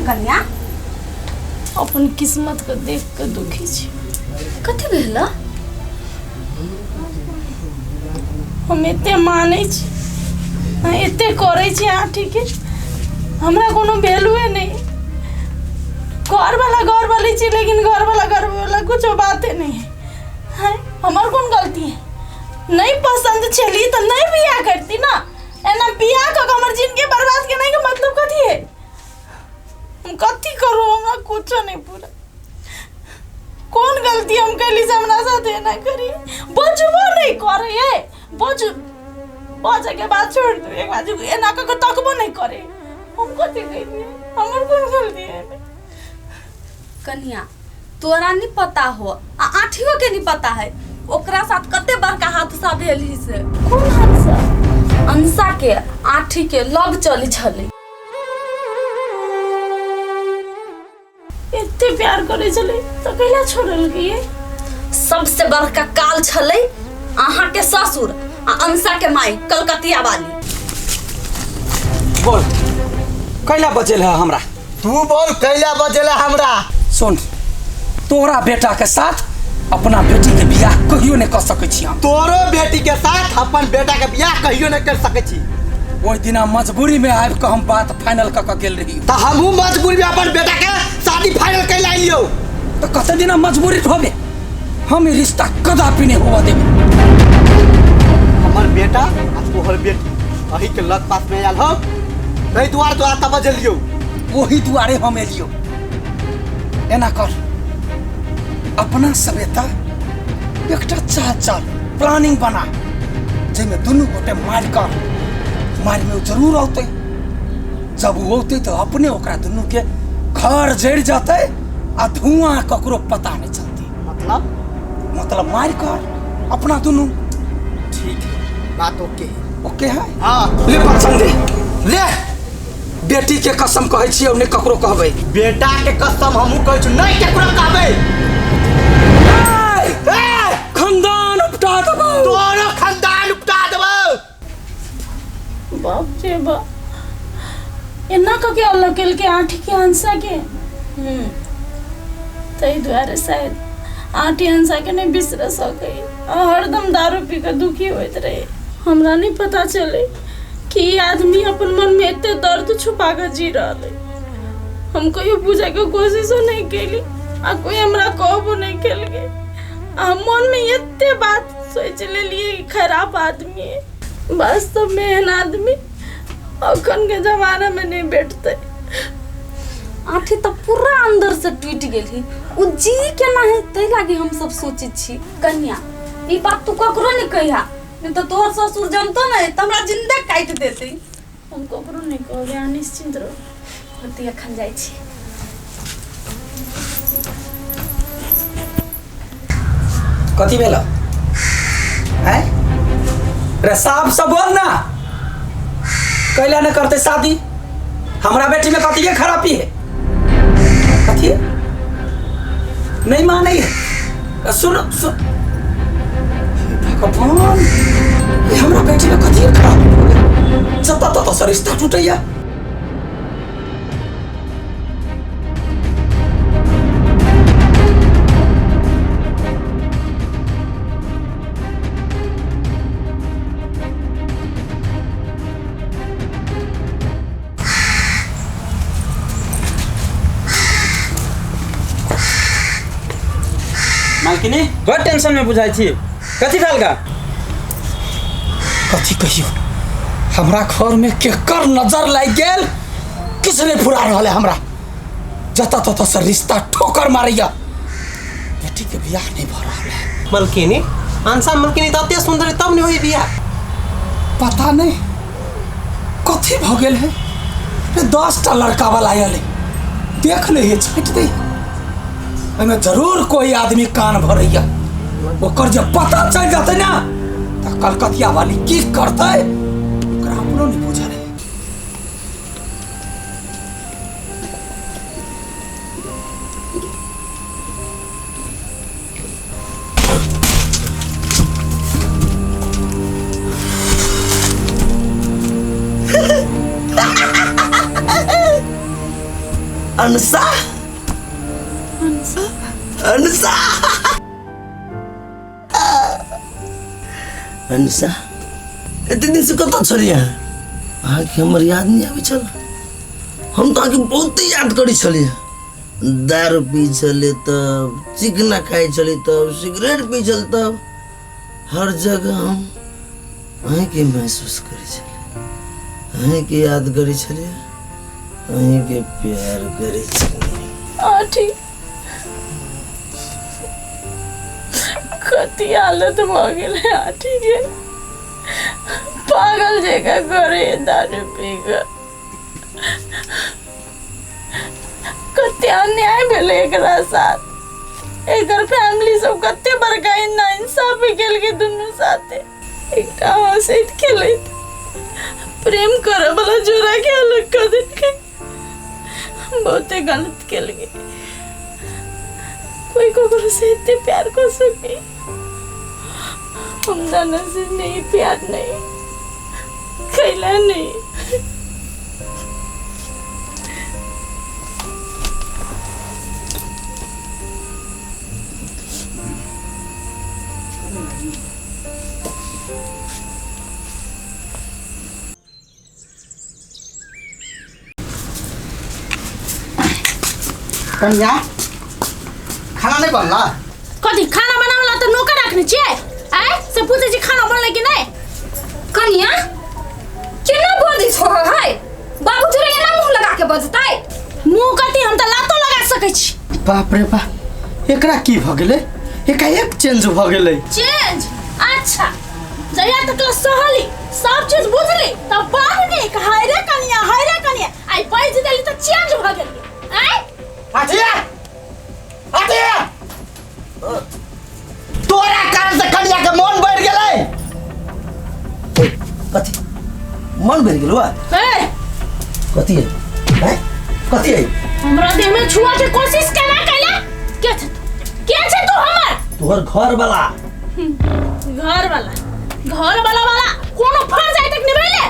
भेल कन्या? अपन किस्मत के देख के दुखी छी। कथी भेल? हम एते मानै छी, अहाँ एते करै छी आँठी के, हमरा कोनो वैल्यूए नहि। घरवाला घरवाली छी, लेकिन घरवाला घरवाला कुछो बाते नहीं है। हैं? हमर कोन गलती है? नहीं पसंद छली तो नहीं बियाह करती ना। एना बियाह कऽ के हमर जिंदगी बर्बाद केनाइ के मतलब कथी है? हम कथी करू? हमरा कुछो नहीं पूरा। कोन गलती हम कैली से हमरा साथ एना करी? बजबो नहीं करे है। बज बजे के बाद छोड़ दू, एक बार एना कऽ के तकबो नहीं करे। हम कथी कैलियै? हमर कोन गलती है? कन्या, तोरा नहीं पता हो आ आठियो के नहीं पता है ओकरा साथ कते बड़का हादसा भेल ही से। कोन हादसा? अंशा के आठी के लव चली छले। एते प्यार करे छले तो कैला छोड़लकै ये? सबसे बड़का काल छले अहाँ के ससुर आ अंशा के माई कलकतिया वाली। बोल, कैला बचेल है हमरा? तू बोल, कैला बचेला हमरा? सुन, तोरा बेटा के साथ अपना बेटी के बियाह कहियो नहीं कर सकै छी हम। तोरो बेटी के साथ अपन बेटा के बियाह कहियो नहीं कर सकै छी। ओहि दिना मजबूरी में आबि कऽ हम बात फाइनल कऽ कऽ गेल रही। तऽ हमहूँ मजबूरी में अपन बेटा के शादी फाइनल कैला अइलियौ। तऽ कते दिना मजबूरी होबे? हम ई रिश्ता कदापि नहीं होवा देबै। हमर बेटा आ तोहर बेटी अही के लग पास में आयल हो, ताहि दुआरे तोरा तब बजेलियौ। ओही दुआरे हम एलियौ। एना कर, अपना सब एतऽ एकटा चाल चाल प्लानिंग बना जाहिमे दुनू गोटे मारि कर मारिमे ओ जरूर औतै। जब ओ औतै तऽ अपने ओकरा दुनू के घर जरि जेतै आ धुआं ककरो पता नहीं चलतै। मतलब? मतलब मारि कर अपना दुनू। ठीक है, बात ओके है। ओके है? हाँ। ले परचन दे, ले बेटी के कसम कहै छियै, नहि ककरो कहबै। बेटा के कसम हमहूँ कहै छी, नहि ककरो कहबै। ए, खानदान उपटा देबौ। तोरो खानदान उपटा देबौ। बाप रे बाप, एना कऽ के अलग केलकै आँठी के अंशा के। ताहि दुआरे शायद आँठी अंशा के नहि बिसरा सकै आ हरदम दारू पी कऽ दुखी होइत रहे। हमरा नहि पता चले कि ई आदमी अपन मन में एते दर्द छुपा कऽ जी रहल है। हम कहियो बुझे के कोशिशो नहीं केली आ कोई हमरा कहबो नहीं केलकै। आ हम मन में एते बात सोच लेलिए कि खराब आदमी है। वास्तव में एहन आदमी अखन के जमाना में नहीं भेटतै। आँठी तऽ पूरा अंदर से टूटि गेल ही। उ जी केना है ताहि लागी हम सब सोचै छी। कन्या, ई बात तू ककरो नहीं कहिया, नहीं तो तोहर ससुर जानतो नहीं तो हमरा जिंदे काटि देते। हम ककरो नहीं कहबै, अहाँ निश्चिंत रहू। हम तऽ एखन जाइ छी। कथी भेल हैं रे? साफ से बोल ना, कैला ने करते शादी? हमरा बेटी में कथी के खराबी है? कथी नहीं माने है? सुन सुन, हे भगवान, ये हमरा बेटी में कथी के खराबी हो गेल? जतऽ ततऽ से रिश्ता टूटैया। मालकिनी, बड़ टेंशन में बुझाइ छी, कथी भेल गा? कथी कहियो, हमरा घर में केकर नजर लागि गेल, किछु नहीं फुरा रहल है हमरा। जतऽ ततऽ से रिश्ता ठोकर मारैया, बेटी के बियाह नहीं भऽ रहल है। मलकिनी, अंशा मलकिनी तऽ एते सुंदर है, तब नहीं होई बियाह। पता नहीं कथी भऽ गेल है। रे 10टा लड़का वाला आयल है, देख ले है, छाँटि दे। एहिमे जरूर कोई आदमी कान भरैया, ओकर जब पता चलि जेतै ना तऽ कलकतिया वाली की करतै ओकरा अपनो नहीं बुझल है। अनुषा, अनुषा, अनुषा, एते दिन से कतऽ छलियै अहाँ? अहाँके हमर याद नहि आबै छल? हम तऽ अहाँके बहुते याद करै छलियै। दारू पी छलियै तब, चिकना खाइ छलियै तब, सिगरेट पी छल तब, हर जगह हम अहीँके महसूस करै छलियै, अहीँके याद करै छलियै, अहीँके प्यार करै छलियै। आठी कति हालत भऽ गेलै आठी के, पागल जकाँ करे दारू पी कऽ। कते अन्याय भेलै एकरा साथ, एकर फैमिली सब कते बड़का नाइंसाफी केलकै दुनू साथे। एकटा हँसैत खेलैत प्रेम करऽ वाला जोड़ा के अलग कऽ देलकै, बहुते गलत केलकै। कोई ककरो से एते प्यार कर सके? हम दाना से नहीं प्यार नहीं कैला नहीं। कन्या, खाना नहीं बनला? कथी खाना बनावला तऽ नौकर रखने छियै? आय से पूछै छी खाना बनलै कि नहि। कन्या केना बजै छो है? बाबू तोरे एना मुंह लगा के बजतै? मुंह कथी, हम तऽ लातो लगा सकै छी। बाप रे बाप, एकरा की भ गेलै? एकाएक चेंज भ गेलै। चेंज? अच्छा, जहिया तक ले सहली सब चीज बुझली तब बड़ नीक, हाय रे कनिया, हाय रे कनिया, आइ बाजि देली तऽ चेंज भऽ गेली। आय अथिया, अथिया, तोरा कारण से कनिया के मन बढ़ गेलै। कथी मन बढ़ गेल? ए कथी है? हैं, कथी है? हमरा देह में छुआ के कोशिश केना कैला? के छे तू? के छे तू हमर? तोहर घर वाला। घर वाला? घर वाला वाला कोनो फर्ज आइ तक निभैले?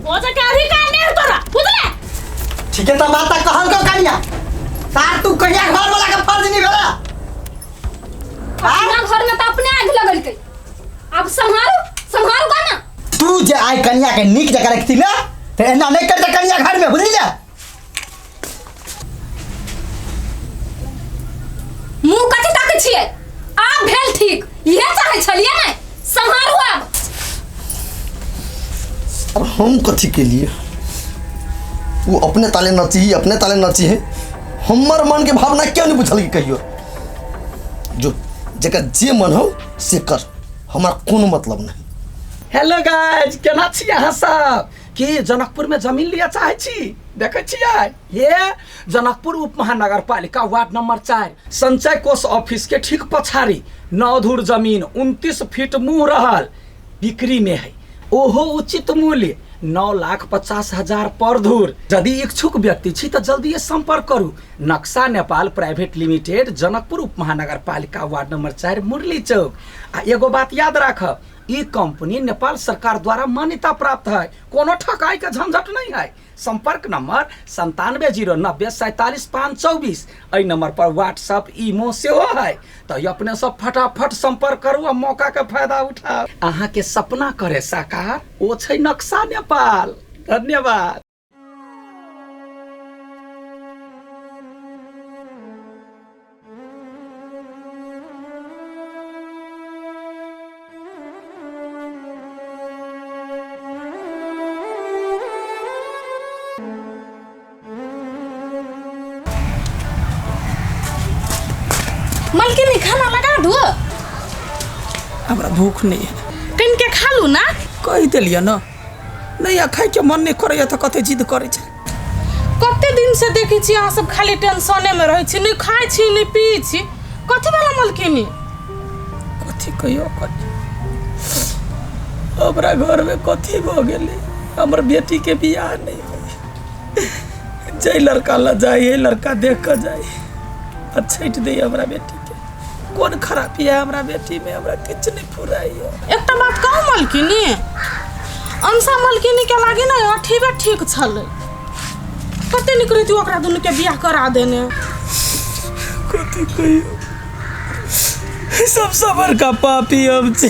बजे के अधिकार नहीं है तोरा, बुझले? ठीक है त माता कहल को कनिया, सार तू कहिया घर वाला के फर्ज निभेला? अपना घर में तो अपने आग लगलकै, अब सम्हारू, सम्हारू का ना। तू जे आइ कनिया के नीक जगह रखती ना त एना नहीं करते कनिया घर में, बुझली ना? मुंह कथी ताकै छियै? आब भेल ठीक, इहे चाहै छलियै ने? सम्हारू आब। अब हम कथी के लिए? वो अपने ताले नची ही, अपने ताले नची है। हमर मन के भावना क्यों नहीं बुझल कहियो? जो जकर जे मन हो से कर, हमरा कोनो मतलब नहीं। हेलो गाइज, केना छी अहाँ सब? की जनकपुर में जमीन लिया चाहे छी? देखै छियै ये जनकपुर उप महानगर पालिका वार्ड नंबर 4 संचय कोष ऑफिस के ठीक पछाड़ी 9 धूर जमीन 29 फीट मुँह रहल बिक्री में है, ओहो उचित मूल्य 9,50,000 पर धूर। यदि इच्छुक व्यक्ति छी तो जल्दी संपर्क करू। नक्शा नेपाल प्राइवेट लिमिटेड, जनकपुर उप महानगर पालिका वार्ड नंबर 4 मुरली चौक। आ एगो बात याद राखब, ई कंपनी नेपाल सरकार द्वारा मान्यता प्राप्त है, कोनो ठकाई के झंझट नहीं है। संपर्क नंबर 97 0 90 47 5 24, एहि नंबर पर व्हाट्सअप ईमो सेहो है। तो अपने सब फटाफट संपर्क करू आ मौका के फायदा उठाओ। अहाँ के सपना करे साकार, ओ छै नक्शा नेपाल। धन्यवाद। मलकिनी खाना लगा दो। हमरा भूख नहीं है। कनि के खा लू ना। कहि देलियै ना, नहीं आ खाय के मन नहीं करैया तऽ कते जिद करै छै। कते दिन से देखै छी अहाँ सब खाली टेंशने में रहै छी, नहीं खाइ छी नहीं पी छी, कथी वाला मलकिनी? कथी कहियो, कथी हमरा घर में कथी भऽ गेलै? हमर बेटी के बियाह नहीं होय, जै लड़का लग जाय लड़का देख कऽ जाय आ छटि दै हमरा बेटी के। कोन खराबी है हमरा बेटी में? हमरा किछु नहीं फुराइए। एकटा बात कहू मलकिनी, अंशा मलकिनी के लागी ना अठीबे ठीक छलै। कते नीक रहितै ओकरा दुनू के बियाह करा देने। कथी कहियो, सबसँ बड़का पापी हम छी।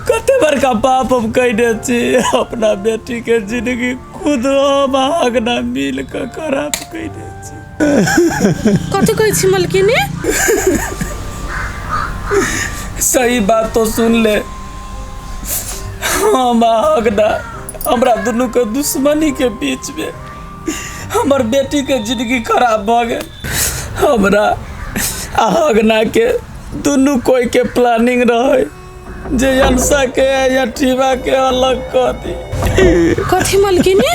कते बड़का पाप हम कयने छी, अपना बेटी के जिंदगी खुद हम अहाँ मिल कऽ खराब कयने छी। कथी कहै छी मलकिनी? सही बात तो सुन ले, हम अहाँ हमरा दुनू के दुश्मनी के बीच में हमर बेटी के जिंदगी खराब भऽ गेल। हमरा अहगना के दुनू कोई के प्लानिंग रहे जे अंशा के या टीवा के अलग कऽ दी। कथी मलकिनी,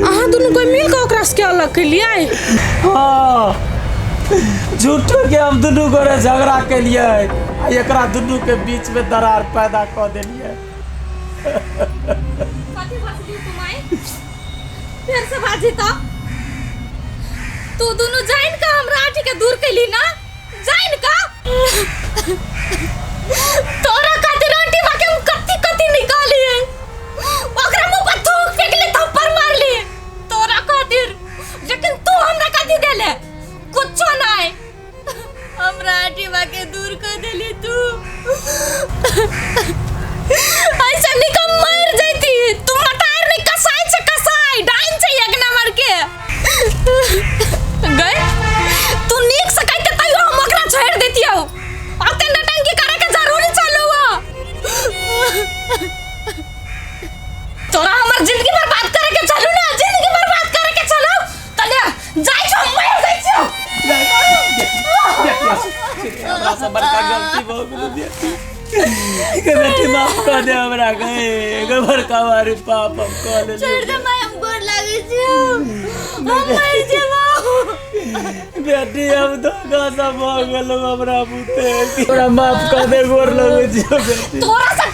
अहाँ दुनू कोई मिल कऽ ओकरा सबके अलग केलियै? हाँ, झूठो के हम दुनू गोरे झगड़ा केलियै आ एकरा दुनू के बीच में दरार पैदा कऽ देलियै। कथी बजली तू माई? फेर से बाजी तो तू दुनू जान का हमरा आठी के दूर कैली ना, जान का तोरा खातिर आंटी बा के हम कत्ती कत्ती निकाली है, ओकरा मुंह पर थूक फेंकले, थप्पड़ मारली तोरा खातिर, लेकिन तू हमरा कथी देले? कुछो नहीं, हमरा आंटी बा के दूर कर देली तू। ऐसा निकम मर जाती तू, मटार नहीं कसाई छे, कसाई डाइन छे एक नंबर के गए तू। नीक से कहते तैयो हम ओकरा छोड़ देतियौ, ओते नटंकी करे के जरूरी चलू। तोरा हमर जिंदगी बर्बाद करे के चलू ना, जिंदगी बर्बाद करे के चलू तने जाय छौ, मर जाय छौ। हमरा से बड़का गलती भऽ गेल बेटी के, बेटी माफ कऽ दे हमरा के, एगो बड़का भारी पाप हम कऽ लेलियै। छोड़ दे माय, हम गोर लागै छियौ, हम मर जेबौ बेटी, हम धोखा से भऽ गेलौ हमरा बुते, हमरा माफ कऽ दे, गोर लगै छियौ बेटी। तोरा से